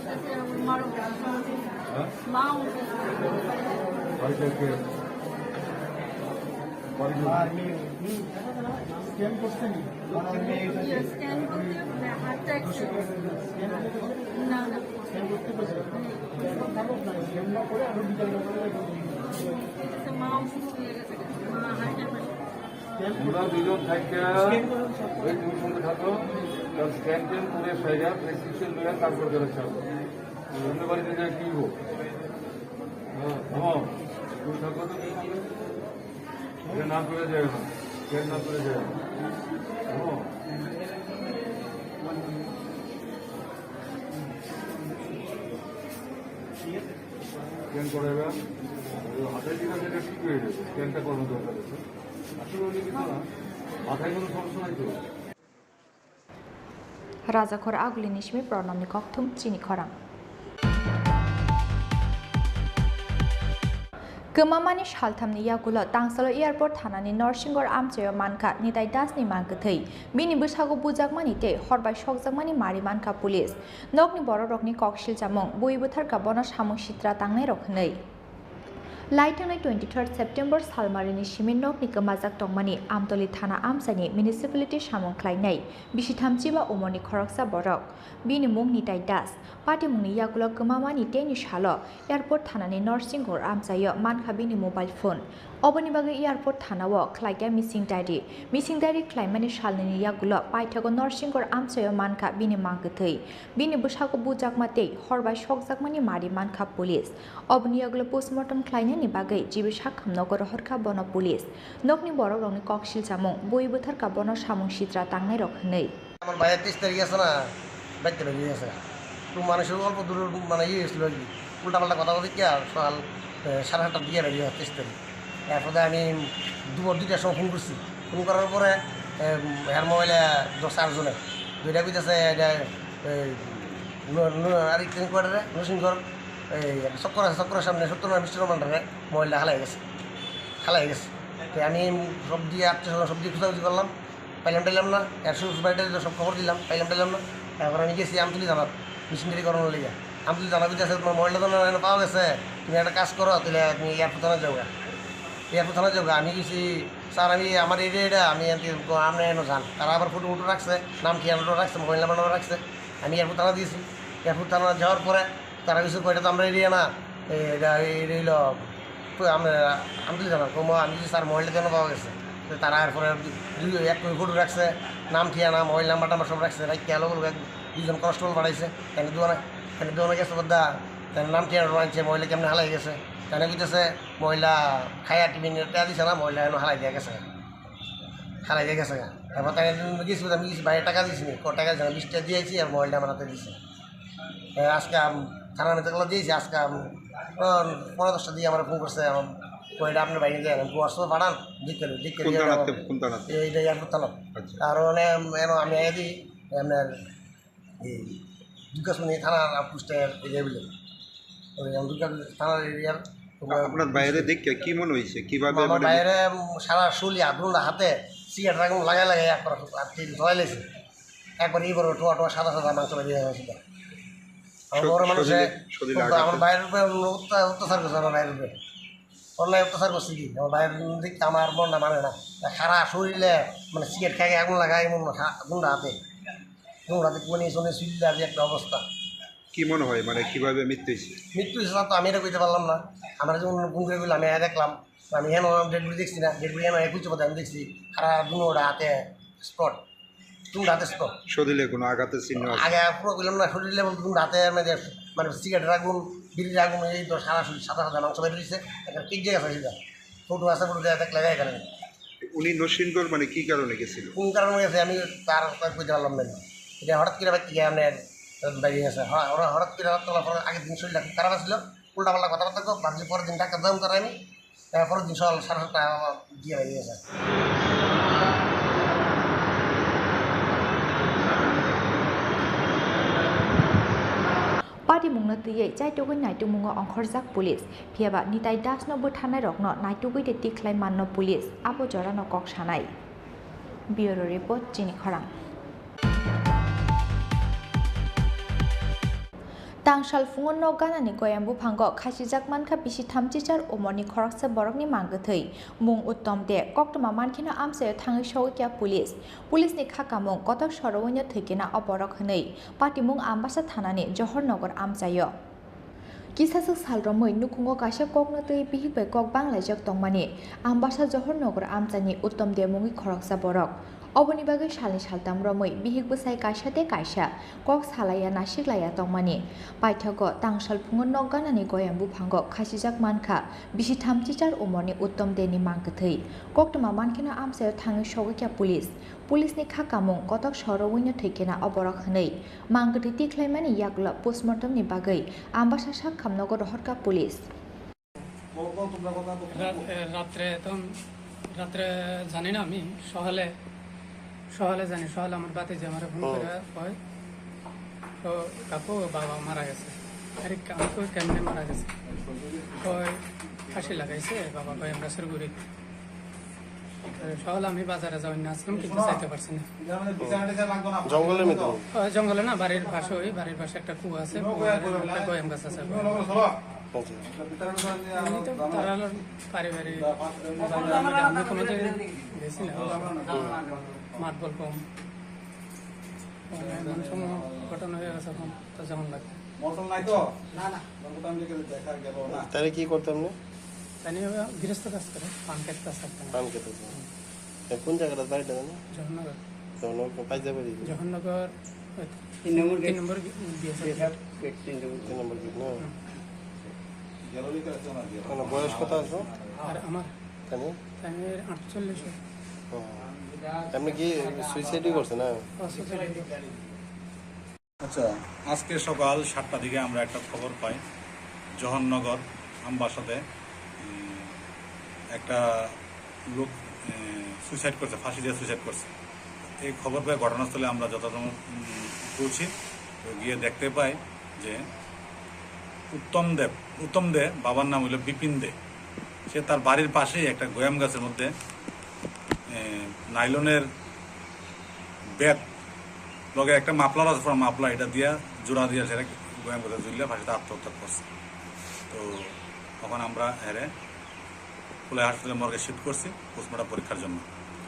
তাতে আমার মারও বলছে, হ্যাঁ? মা উঠে বাড়িতে কে? বাড়িতে স্ক্যান করতে হার্টটা একটু না না। মা অসুস্থ হয়ে গেছে, মা হার্টের পেশেন্ট। আমরা দুজন থাকতে ওই তুমি সঙ্গে থাকো, তার স্ক্যান ট্যান করে সাইডা প্রেসক্রিপশন লইয়া তারপর বেরোতে হবে। অন্য বাড়িতে যায় কি গো? হ্যাঁ, হ্যাঁ। তুমি থাকো তো কি করবে? এটা না করে যায় না, স্ক্যান না করে যায় না। হ্যাঁ। স্ক্যান করে এবার হাতে ঠিক আছে, এটা ঠিক হয়ে যাবে। স্ক্যানটা করানো দরকার আছে। আসলে উনি কিছু না, মাথায় কোনো সমস্যা নাই তো। Rajakhor Agulini simi Pranamni kokthum chini khorang. Kwmamani salthamni yagulo Tangsalo Airport thanani Norsingor amchaio mankha Nitai Dasni mangkwthwi. Bini bwsago bujakmani tei horbai sokjakmani mari mankha police. Nokni borokrokni kok silchamung, bui bwtharkha bono samung sitra tangnairok hwnwi. Laithangnai twenty third September salmarini simi nokni kwmajak tongmani Amtoli thana amchaini municipality samung khlainai bisithamchi ba umorni khoroksa borok. Bini mung Nitai Das. Patimungni yagulo kwmamani teini salo airport thanani Norsingor amchaio mankha bini mobile phone. Oboni bagwi airport thanao khlaikha missing diary. Missing diary khlaimani salnini yagulo paithago Norsingor amchaio mankha bini mangkwthwi. Bini bwsago bujakma tei horbai sokjakmani mari mankha police. Oboni yagulo postmortem khlainani bagwi G B Sakham nogo rohorkha bono police. Nokni borokrokni kok silchamung, bui bwtharkha bono samung sitra tangnairok hwnwi. আমার ভাইয়ের তেইশ তারিখ আছে না, বাইতে বেরিয়ে গেছে। তো মানুষের অল্প দূরে মানে ইয়ে হয়েছিল আর কি, উল্টাপাল্টা কথা বলে কি আর সকাল এ, সাড়ে সাতটার দিকে বেরিয়ে গেছে তেইশ তারিখ। এরপরে আমি দুপুর দুইটার সময় ফোন করছি, ফোন করার পরে এ, এর মোবাইলে দশ চারজনে দুইটা কইতেছে এটা এই, নু- নু- আর একটা কোয়ার্টারে নরসিংগড় এই একটা চক্কর আছে, চক্করের সামনে সত্তর নম্বর স্টল মান্ডারে মোবাইলটা হালাই গেছে, হালাই গেছে। তো আমি সব দিয়ে আত্মীয় স্বজন সব দিয়ে খোঁজাখুঁজি করলাম, পাইলাম টাইলাম না। এর শ্বশুর বাড়িটা তো সব খবর দিলাম, পাইলাম টাইলাম না। তারপর আমি গেছি আমতলি থানাত মেশিনারি করানোর লেগে। আমতলি থানা বুঝে আছে, তোমার মোবাইলটা তো না পাওয়া গেছে, তুমি একটা কাজ করো, তাহলে তুমি এয়ারপোর্ট থানা যাও গা। এয়ারপোর্ট থানা যাও গা। আমি গেছি, স্যার, আমি আমার এরিয়া এটা, আমি এনতে আমরা এনে যান। তারা আবার ফটো ফটো রাখছে, নাম ঠিকানা রাখছে, মোবাইল নাম্বার রাখছে। আমি এয়ারপোর্ট থানা দিয়েছি। এয়ারপোর্ট থানা যাওয়ার পরে তারা কিছু কয়টা তো আমরা এরিয়া না, এই এটা এই রইল। তো আমরা আমি তো জানার কম, আমি কিছু স্যার মোবাইলটা কেন পাওয়া গেছে। তো তারা এরপরে দুই এক কপি ফটো রাখছে, নাম ঠিকানা, মোবাইল নাম্বার টাম্বার সব রাখছে। রাখতে আলো বলবো, এক দুইজন কনস্টেবল পাঠাইছে, তাহলে দোকানে, তাহলে দোকানে গেছে বোধা, তাহলে নাম ঠিকানা আনছে, মোবাইলে কেমনে হালাই গেছে। তাহলে কইতেছে মোবাইলটা খায়া টিফিন টেয়া দিছে না, মোবাইলটা এনে হালাই দিয়া গেছে, হালাই দিয়া গেছে। তারপর তাই কিছু আমি কিছু বাইরে টাকা দিছি নি, ক টাকা দিছে না, বিশ টাকা দিয়েছি আর মোবাইলটা আমার হাতে দিছে। এ, আজকে আম- থানার মধ্যে গেলো দিয়েছি, আজকে আম- ও, পনেরো দশটা দিয়ে আমার ফোন করছে, আমার কয়টা আপনার বাইরে দেন, আমি হোয়াটসঅ্যাপে পাঠান, দেখতে হবে, দেখতে কোন দিয়ে থানাতে? যাবো। কোন থানাতে? এই- এইটা এয়ারপোর্ট থানা। আচ্ছা। আর ওখানে এম- এম- আমি আগে দিই, আপনার এই দুর্গাসুনি থানার পুস্টে এরিয়া বলে, ওই আমি দুর্গা থানার এরিয়ার আপনার বাইরে দেখে কি মনে হয়েছে? কিভাবে আমার মানে বাইরে সারা শরীর আগুন হাতে সিগারেট আগুন লাগাই লাগাই একবার আর কি ধরাই লেছে। একবার এই বড় টোয়া টোয়া সাদা সাদা মাংস বেরিয়ে গেছে। আমার শরীর- বড় মানুষে শরীরে- শরীরে তো আঘাত আমার হয়েছে? বাইরের উপরে অত্যাচার অত্যাচার করছে আমার বাইরের উপরে। অন্যায় অত্যাচার করছে কি? আমার ভাইয়ের দিক তো আমার মনটা মানে না। খারাপ শরীরে মানে সিগারেট খাই আগুন লাগাই এমন খা-, আগুন রাতে। আগুন রাতে কোনে শোনে সুইল্লা যে একটা অবস্থা। কি মনে হয়, মানে, কিভাবে মৃত্যু হয়েছে? মৃত্যু হয়েছে তা তো আমি এটা কইতে পারলাম না। আমরা যখন গুম করে গেলাম, আমি আয়া দেখলাম। আমি এখানে ডেড বডি দেখছি না, ডেড বডি এখানে এক উঁচু কথা আমি দেখছি। খারাপ দুনো ওটা হাতে স্পট। কোন রাতে স্পট? শরীরে কোনো আঘাতের চিহ্ন আছে? আগে পুরো বললাম না, শরীরে বলতে কোন রাতে মানে, মানে সিগারেটের আগুন, বিড়ির আগুন, এই তো সারা শরীর সাদা সাদা মাংস বের হয়েছে, একটা কেক জায়গা আছে সেটা। ফটো আছে, ফটো দেওয়া থাকলে এখানে। উনি নরসিংগড় মানে কি কারণে গেছিল? কোন কারণে গেছে আমি তার কথা কইতে পারলাম না। এটা হঠাৎ করে বাইরে গিয়ে আপনার বাইরে গেছে। হ্যাঁ, ওরা হঠাৎ করে রাত তোলার পরে আগের দিন শরীরটা খুব খারাপ ছিল, উল্টাপাল্টা কথাবার্তা কো, ভাবছি পরের দিন ডাক্তার যাবো তারা আমি। এ, পরের দিন সকাল সাড়ে সাতটা দিয়ে বেরিয়ে গেছে। Patimungno twiwi chaitugwi naitukmungo ongkhorjak police, phiyaba nitai dasno bwtharnairokno naitugwi tei tikhlai manno police, abo jorano kok sanai. Bureau report, Chini Khorang. Tangsal phungo nok ganani goyam buphango khasijak mankha bisi thamchichar umorni khoroksa borokni mangkwthwi. Mung Uttom De, koktwma mankheno amchaio thangwi sogwi kha police. Police ni kha kamung kotok sorowi no thwikena o borok hwnwi patimung Ambasa thanani Johor Nagar amchaio. Kisaswk sal romwi nukhungo kaisa kokno twi bihik bai kok banglaijak tongmani Ambasa Johor Nagar amchaini Uttom De mungwi khoroksa borok. Oboni bagwi salni saltam romwi bihik bwsai kaisa tei kaisa kok salaiya nasiklaiya tongmani. Paithago tangsal phungo nok ganani goyam buphango khasijak mankha bisi thamchichar umorni Uttom Deni mangkwthwi. Koktwma mankheno amchaio thangwi sogwi kha police. Police ni kha kamung kotok sorowi no thwikena o borok hwnwi mangkwthwi tikhlaimani yagulo postmortem ni bagwi Ambasa sak khamnogo rohorkha police. রাত-, এ, রাত্রে তখন, রাত্রে জানি না আমি, সকালে, সকালে জানি, সকালে আমার ভাতিজা আমারে ফোন হুম। করে কয়, তো কাকু, বাবা মারা গেছে। আরে, আমি কই, "কেমনে মারা গেছে?" কয়, "ফাঁসি লাগাইছে বাবা," কয়, "আমরা শুরু করি।" তো সকালে আমি বাজারে যাওয়ার না আসলাম, কিন্তু যাইতে পারছি না। জঙ্গলের মধ্যে? ও, জঙ্গলে না, বাড়ির পাশে, ওই বাড়ির পাশে একটা কুয়া আছে, কুয়ার একটা গয়াম গাছ আছে। আচ্ছা। এমনি তো তারা হলো পারিবারিক, আমরা কোনো জায়গায় গেছি না। মাতবল কম। এমন সময় ঘটনা হয়ে গেছে, এখন তো যেমন লাগে। তাহলে কি করতাম না? তাই নিয়ে গৃহস্থ কাজ করে, পান খেতে কাজ করে। পান খেতে কাজ। তা কোন জায়গাটা বাড়িটা জানো? জহরনগর। জহরনগর পাইজাবাড়ি? জহরনগর, ওই তিন নম্বর তিন গেট। নম্বর গেট দিয়ে আছে। গেট তিন নম্বর। তিন নম্বর গেট, না? হুম। মানে বয়স কত আছে? আর আমার? তাই না? তাই আমি আটচল্লিশ। ও। আপনি কি সুইসাইডই করছে না? ও, সুইসাইড। আচ্ছা, আজকে সকাল সাতটার দিকে আমরা একটা খবর পাই, জহরনগর আমবাসাতে, উম, একটা লোক, উম, সুইসাইড করছে, ফাঁসি দিয়ে সুইসাইড করছে। এই খবর পেয়ে ঘটনাস্থলে আমরা যথাসময়, উম, পৌঁছি। তো গিয়ে দেখতে পাই যে উত্তম দেব, উত্তম দে, বাবার নাম হইল বিপিন দে। সে তার বাড়ির পাশেই একটা গোয়াম গাছের মধ্যে, এ, নাইলনের বেত লগে একটা মাফলার আছে, পুরো মাফলার, এটা দিয়া, জোড়া দিয়া সেটা গোয়াম গাছে ঝুলিয়ে ফাঁসিতে আত্মহত্যা করছে। তো তখন আমরা এরে কুলাই হাসপাতালে মর্গে শিফট করছি পোস্টমর্টম পরীক্ষার জন্য।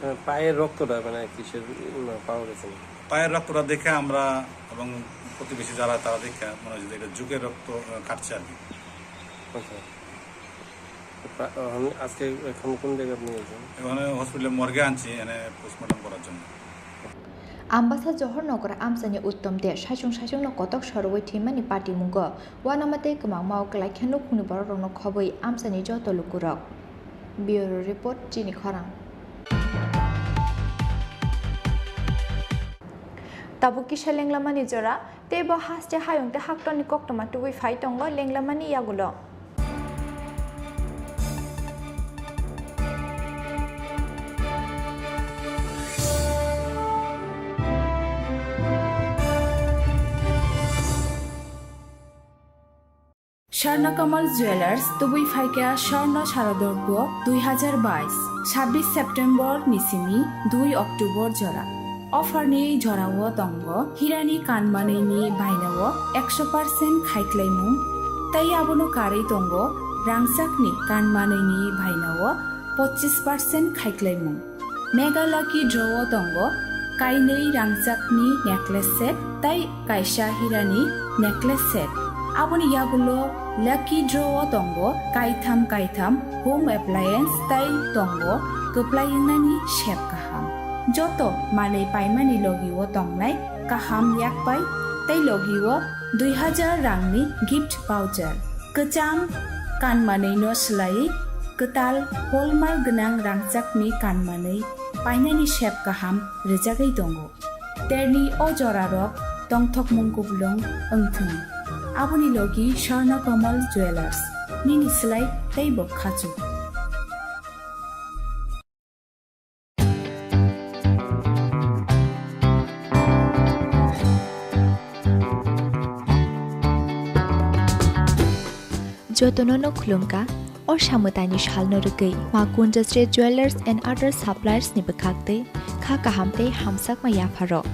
হ্যাঁ, পায়ের রক্তটা মানে কিসের, উম, পাওয়া গেছে না? পায়ের রক্তটা দেখে আমরা এবং প্রতিবেশী যারা, তারা দেখে মনে হচ্ছে যে এটা জুকের রক্ত, আহ, কাটছে আর কি। আচ্ছা। তো প্রা-, এখন আজকে এখন কোন জায়গায় আপনি গেছেন? এখানে হসপিটালে মর্গে আনছি, এনে পোস্টমর্টম করার জন্য। Ambasa Johor Nagar amchaini Uttom De saichung saichungno kotok sorowi thwimani patimungo uanama tei kwmangmao kwlaikha nukhungni borokrokno khobwi amchaini joto lukurok. Bureau report, Chini Khorang. Tabuk kisa lenglamani jora, tei bo haste hayung tei haktorni koktwma tubui phai tongo lenglamani yagulo. Swarna Kamal Jewelers tubui phaikha Swarna Sharadorpo dui hazar bais, sabbish September ni simi dui October jora. Offer ni jorao tongo hirani kanmanwi ni bainao ekso percent khaiklaimung, tei abono karwi tongo Rangchakni kanmanwini baino o pochis percent khaiklaimung. Mega Lucky Draw o tongo kainwi rangchakni necklace set tei kaisa hirani necklace set. Aboni yagulo Lucky Draw o tongo kaitham kaitham home appliance tei tongo kwplai wngnani sep kaham. Joto manwi paimani logi o tongnai kaham yakpai tei logi o dui hajar rangni gift voucher. Kwcham kanmanwi no swlaiwi kwtal hallmark gwnang rangchakni kanmanwi painani sep kaham rwjagwi tongo. Terni o jorarok tongthokmung kuplung wngthwng. Aboni logi Swarna Kamal Jewellers, nini swlai teibo khachuk. Jotono no khulumkha, o samwtaini salno rwgwi Ma Kunjasri Jewellers and Other Suppliers ni bwkhaktwi kha kaham tei hamjakma yapharok.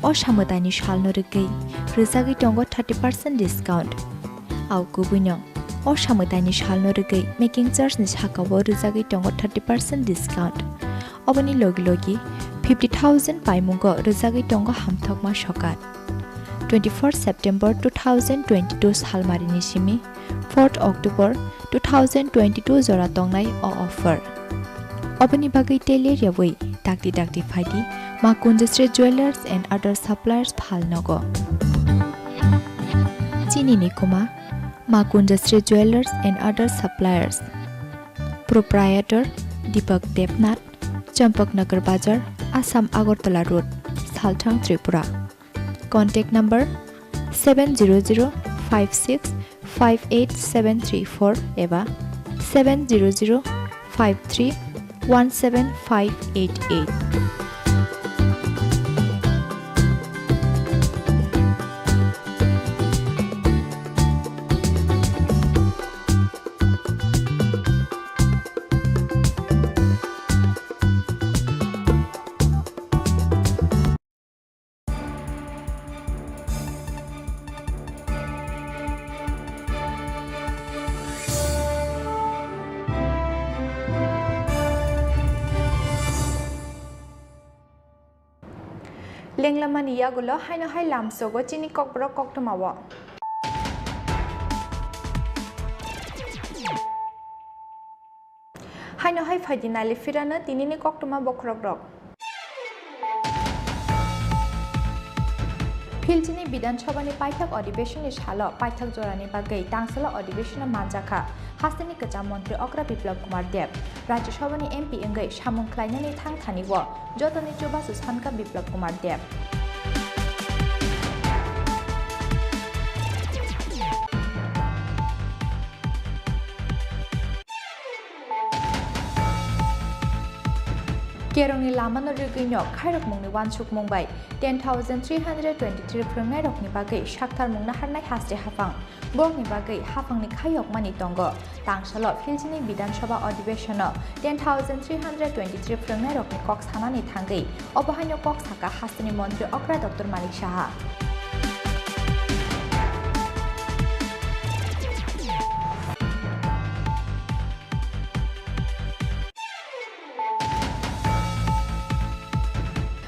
O samwtaini salno rwgwi rwjagwi tongo thirty percent discount. Au kubuino, o samwtaini salno rwgwi making charge ni sakao rwjagwi tongo thirty percent discount. Oboni logi logi fifty thousand paimungo rwjagwi tongo hamthokma sokat. Twenty-four September two thousand twenty-two salmarini simi fourth October two thousand twenty-two jora tongnai o offer. Oboni bagwi tei ler yawi dakti dakti phaidi Ma Kunjasri Jewellers and Other Suppliers phalnogo. Chini ni kuma Ma Kunjasri Jewellers and Other Suppliers. Proprietor Deepak Debnath, Champaknagar Bazar, Assam Agartala Road, Salthang, Tripura. Contact number seven zero zero five six five eight seven three four eba seven zero zero five three one seven five eight eight. Lenglamani yagulo haino hai lamsogo chini kokborok koktwmao. Haino hai phaidi nali phirano tinini koktwma bokhorokrok. Philchini Bidhan Sabhani paithak adhibeshonni salo paithak jorani bagwi tangsalo adhibeshono manjakha hasteni kwcham montri okra Biplab Kumar Deb. Rajya Sabhani M P wngwi samung khlainani thang thani o jotoni chubachu sankha Biplab Kumar Deb. Kerongni lamano rigwino khairokmungni uansukmung bai ten thousand three hundred twenty-three phrwngnairokni bagwi saktarmung naharnai haste haphang. Borokni bagwi haphangni khayokmani tongo. Tangsalo Philchini Bidhan Sabha adhibeshono ten thousand three hundred twenty-three phrwngnairokni kok sanani thangwi obo haino kok sakha hasteni montri okra Doctor Manik Saha.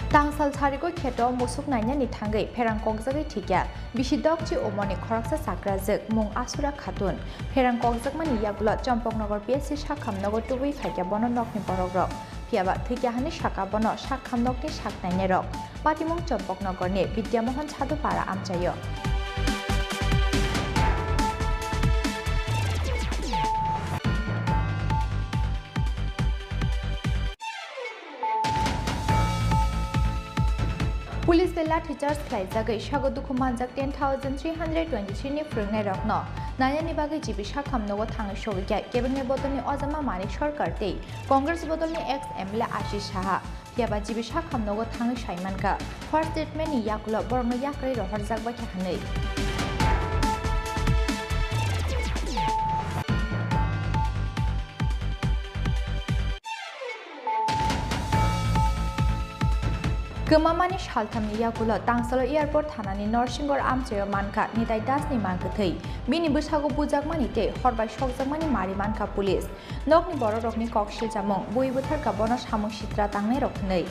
Tangsal sarigo kheto musuk nainani thangwi pherang kokjagwi thikya bisi dokchi umorni khoroksa chakrajwk mung Asura Khatun. Pherang kokjakmani yagulo Champaknagar P S C sakham nogo tubui phaikya bono nokni borokrok. Phiyaba thwikya hwnwi sakha bono sakham nokni sak nainairok. Patimung Champaknagarni Bidya Mohan Sadhupara amchaio. Police bai lathi charge khlaijagwi sago dukhu manjak ten thousand three hundred twenty-three ni phrwngnairokno nainani bagwi G B sakham nogo thangwi sogwi kha kebengni bodolni Ojama Manik Sarkar tei Congress bodolni ex M L A Ashish Saha. Phiya ba G B sakham nogo thangwi sai mankha, first treatment ni yakulo borokno yakarwi rohorjak bai kha hwnwi. Kwmamani salthamni yagulo Tangsalo Airport thanani Norsingor amchaio mankha Nitai Dasni mangkwthwi. Bini bwsago bujakmani tei horbai sokjakmani mari mankha police. Nokni bororokni kok siljamung, bui bwtharkha bono samung sitra tangnairok hwnwi.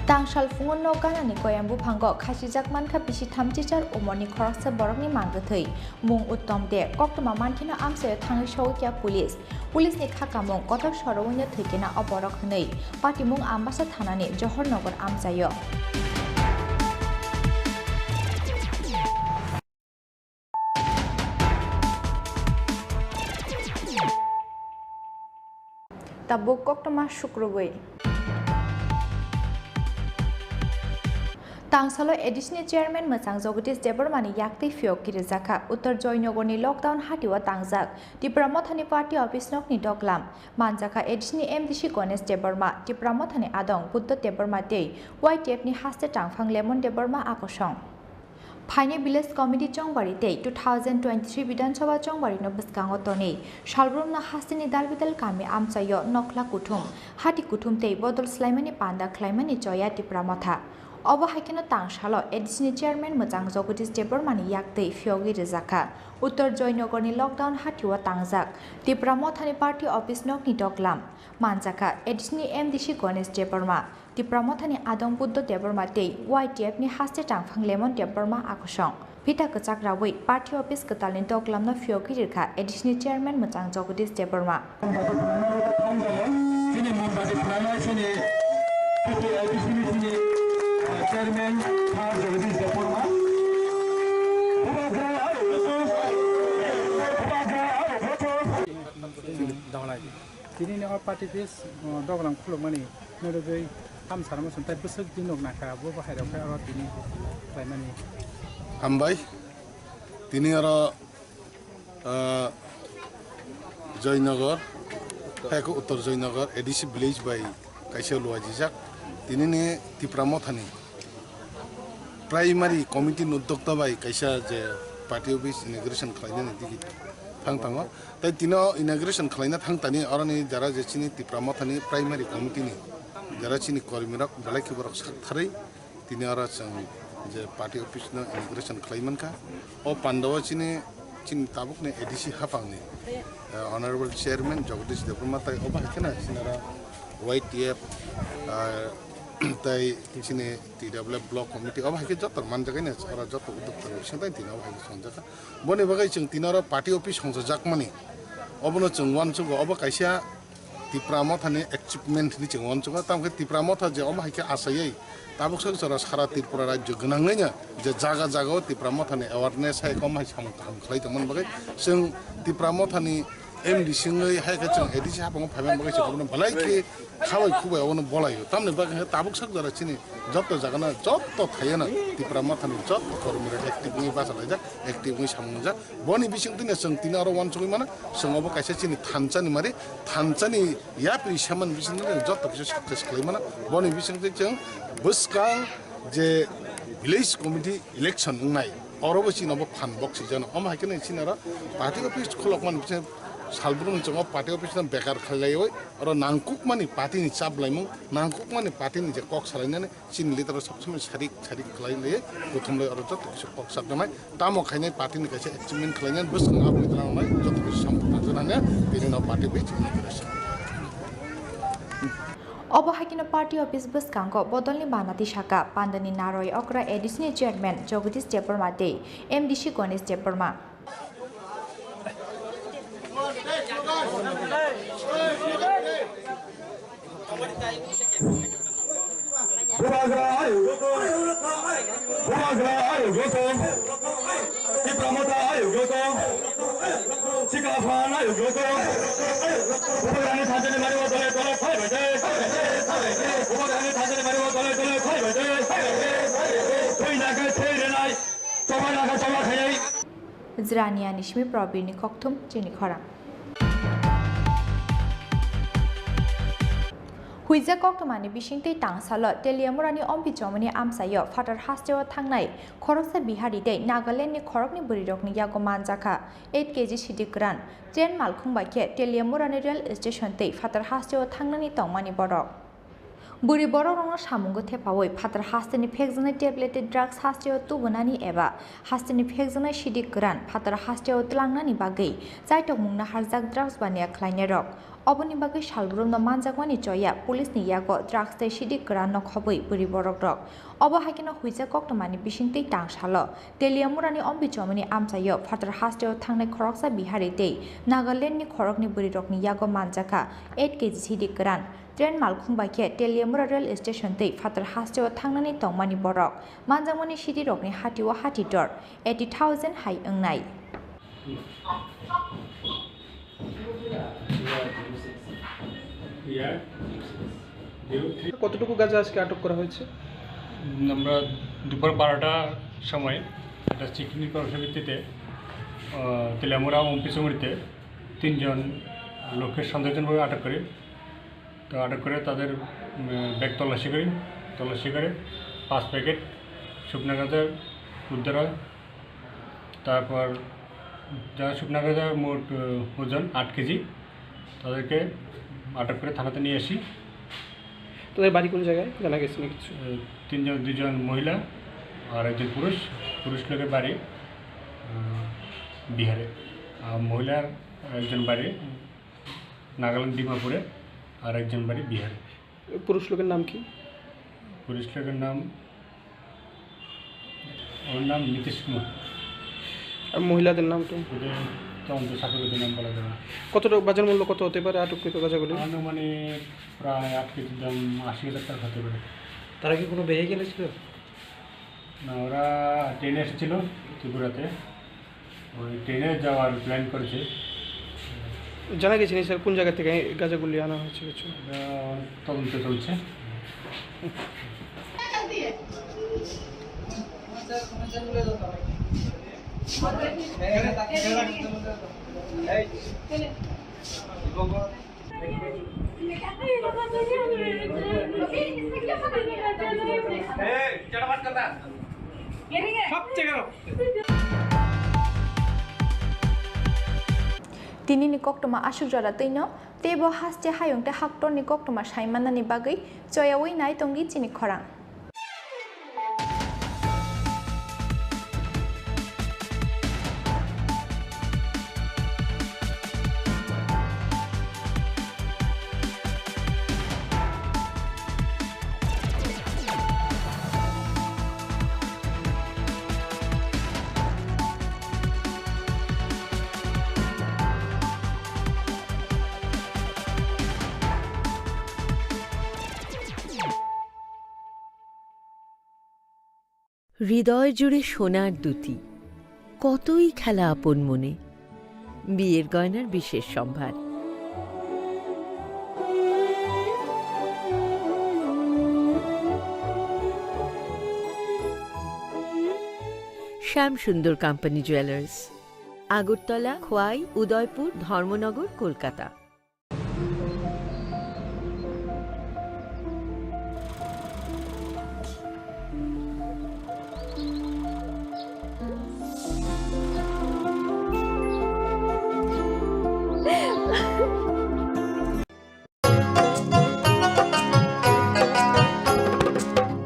Tangsal phungo nok ganani koyang buphango khasijak mankha bisi thamchichar umorni khoroksa borokni mangkwthwi. Mung Uttom De, koktwma mankheno amchaio thangwi sogwi kha police. Police ni kha kamung kotor sorowi no thwikena o borok hwnwi patimung Ambasa thanani Johornagar amchaio. Tabuk koktwma sukrubwi. Tangsalo A D C ni chairman mwchang Jagadish Debbarma ni yaktwi phiyok kirijakha. Uttar Joynagar ni lockdown hatio tangjak Tipra Motha ni party office nok ni doklam. Manjakha A D C ni M D C Ganesh Debbarma, Tipra Motha ni adong Buddha Debbarma tei Y T F ni haste tangphang Lemon Debbarma akosong. Phainai village committee chongbari tei two thousand twenty-three Bidhan Sabha chongbari no bwskango tonwi salbrumno hasteni dal bidal kami amchaio nokhla kuthum, hati kuthum tei bodol swlaimani panda khlaimani choya Tipra Motha. Obo hai kheno tangsalo A D C ni chairman mwchang Jagadish Debbarma ni yaktwi phiyogwi rwjakha. Uttar Joynagar ni lockdown hatio tangjak Tipra Motha ni party office nok ni doklam. Manjakha A D C ni M D C Ganesh Debbarma, Tipra Motha ni adong Buddha Debbarma tei Y T F ni haste tangphang Lemon Debbarma akosong. Phita kwchak rawi party office kwtal ni doklam no phiyogwi rwkha A D C ni chairman mwchang Jagadish Debbarma. Chini Mombati Pranay chini P P I D C ni chini, uh, chairman Jagadish Debbarma. Bubagra aro bubagra aro. Tini ni o party office, o, dogalam khulukmani norogwi ham sana muchung tai bwswk dinok nangkha, bo bo hairok khe oro tini khlaimani. Hambai, tini oro, o, Joynagar, hai khe Uttar Joynagar A D C village bai kaisa luaijijak. Tini ni Tipra Mothani Primary Committee ni uddokta bai kaisa je party office inauguration khlainani digi thang thango. Tai tino inauguration khlaina thang tani oroni jara je chini Tipra Mothani Primary Committee ni jara chini kormirok belai khe borok saktharwi tini oro chwng je party office no inauguration khlai mankha. O pandao chini, chini tabukni A D C haphangni, eh, Honorable Chairman Jagadish Debbarma tai obo hai kheno chini oro Y T F, ah, tai chini T W F Block Committee obo hai khe joto manjak, oro joto uddok tani bising tai tini obo hai khe songjakha. Boni bagwi chwng tini oro party office songchajakmani obono chwng uansugo, obo kaisa Tipra Mothani achievement hinwi chwng uansugo. Tamo khe Tipra Motha je omo hai khe achaiwi tabuk sak jora sara Tripura rajyo gwnangwino je jaga jagao Tipra Mothani awareness hai kom hai samung kaham khlai tongmani bagwi chwng Tipra Mothani M D C wngwi hai khe chwng A D C haphango phaimani bagwi chwng obono belai khe khabai khubai obono bolaio. Tamoni bagwi khe tabuk sak jora chini joto jagano joto thaiano Tipra Mothani joto kormirok active wngwi bachalaijak, active wngwi samung wngjak. Boni bisingtwino chwng tini oro uansugwi mano, chwng obo kaisa chini thansa ni mari, thansa ni yapri samani bisingtwino joto kisa success khlai mano. Boni bisingtwi chwng bwskang je village committee election wngnai, orobo chini obo phan boksijano. Omo hai kheno chini oro party office khulokmani bising salbrumni chwng o party office no bekar khlaiwi oro nangkukmani party ni chaplaimung, nangkukmani party ni je kok salainani, chini leader rok sob somoi sarik sarik khlai le, kuthum le oro joto kisa kok chapjaknai. Tamo khainai party ni kaisa achievement khlainai bwskango aboni twlang nai joto kisa samung tangjaknai tini no party bai chini kisa. Obo hai kheno party office bwskango bodolni banati saka pandani Naroi Okra A D C ni chairman Jagadish Debbarma tei M D C Ganesh Debbarma. Bubagra ayuk joto, Bubagra ayuk joto, Tipra Motha ayuk joto, Sikla Phan ayuk joto, Bubagrani thansa ni mari o dole dole phai bai de, Bubagrani thansa ni mari o dole dole phai bai de, thwi na khe thwi rwnai, choba na khe choba khainai. Jirania ni simi Probirni kokthum chini khorang. Huijak koktwmani bisingtwi tangsalo Teliamurani Ompichomani amchaio phatar hasteo thangnai khoroksa Bihari tei Nagalandni khoroknwi bwrwirokni yago manjakha eight K G sidi kwran. Train malkhung bai khe Teliamurani rail station tei phatar hasteo thangnani tongmani borok. Bwrwi borokrokno samungo thepaui phatar hasteni phekjaknai tablet tei drugs hasteo tubunani eba hasteni phekjaknai sidi kwran phatar hasteo tlangnani bagwi chaitokmung naharjak drugs baniya khlainairok. Oboni bagwi salbrumno manjakmani choya police ni yago drugs tei sidi kwranno khobwi bwrwi borokrok. Obo haikheno huijak koktwmani bisingtwi tangsalo Teliamurani Ompichomani amchaio phatar hasteo thangnai khoroksa Bihari tei Nagalandni khoroknwi bwrwirokni yago manjakha eight K G sidi kwran. Train malkhung bai khe Teliamura rail station tei phatar hasteo thangnani tongmani borok. Manjakmani sidirokni hatio hati dor eighty thousand hai wngnai. কতটুকু গাঁজা আজকে আটক করা হয়েছে? উম, আমরা দুপুর বারোটার সময় একটা চিঠি নিয়ে পরশের ভিত্তিতে, আহ, তেলিয়ামুড়া ওমপি চৌমুড়িতে তিনজন লোককে সন্দেহজনকভাবে আটক করি। তো আটক করে তাদের, উম, ব্যাগ তল্লাশি করি। তল্লাশি করে পাঁচ প্যাকেট শুকনা গাঁজা উদ্ধার হয়। তারপর যারা শুকনা গাঁজা মোট, আহ, ওজন আট কেজি, তাদেরকে আটক করে থানাতে নিয়ে আসি। তাদের বাড়ি কোন জায়গায় জানা গেছে না কিছু? আহ, তিনজন, দুজন মহিলা আর একজন পুরুষ। পুরুষ লোকের বাড়ি, আহ, বিহারে। আর মহিলার একজন বাড়ি নাগাল্যান্ড ডিমাপুরে, আর একজন বাড়ি বিহারে। পুরুষ লোকের নাম কি? পুরুষ লোকের নাম, ওর নাম নীতিশ কুমার। আর মহিলাদের নাম তো? ওদের তদন্ত সাপেক্ষে ওদের নাম বলা যাবে না। কত টা-, বাজার মূল্য কত হতে পারে আটককৃত গাঁজাগুলি? আনুমানিক প্রায় আট কেজির দাম আশি হাজার টাকা হতে পারে। তারা কি কোনো ভেহিকেলে ছিল? না, ওরা ট্রেনে এসেছিল ত্রিপুরাতে। ওই ট্রেনে যাওয়ার প্ল্যান করেছে। জানা গেছে নি স্যার কোন জায়গা থেকে এই গাঁজাগুলি আনা হয়েছে কিছু? এটা তদন্ত চলছে। Tinini koktwma aswk jora twino, teibo haste hayung tei haktorni koktwma sai mannani bagwi choyaui nai tongdi chini khorang. হৃদয় জুড়ে সোনার দ্যুতি, কতই খেলা আপন মনে। বিয়ের গয়নার বিশেষ সম্ভার। শ্যাম সুন্দর কোম্পানি জুয়েলার্স, আগরতলা, খোয়াই, উদয়পুর, ধর্মনগর, কলকাতা।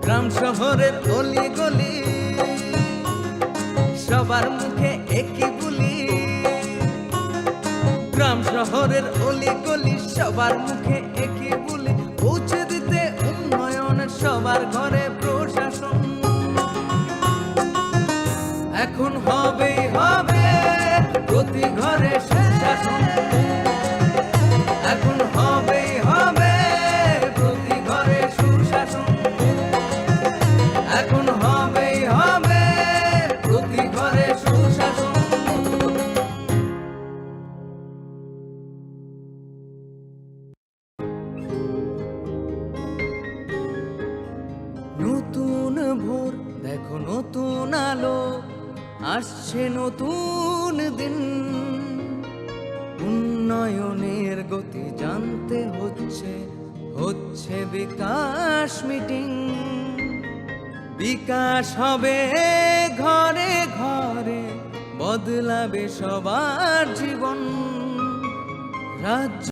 গ্রাম শহরের অলি গলি, সবার মুখে একই বুলি। গ্রাম শহরের অলি গলি, সবার মুখে একই বুলি। পৌঁছে দিতে উন্নয়ন, সবার ঘরে প্রশাসন। এখন হবেই হবে প্রতি ঘরে সুশাসন। এখন হবেই হবে প্রতি ঘরে সুশাসন। এখন হবেই হবে প্রতি ঘরে সুশাসন। নতুন ভোর, দেখো নতুন আলো, আসছে নতুন দিন। উন্নয়নের গতি জানতে হচ্ছে হচ্ছে বিকাশ মিটিং। বিকাশ হবে ঘরে ঘরে, বদলাবে সবার জীবন। রাজ্য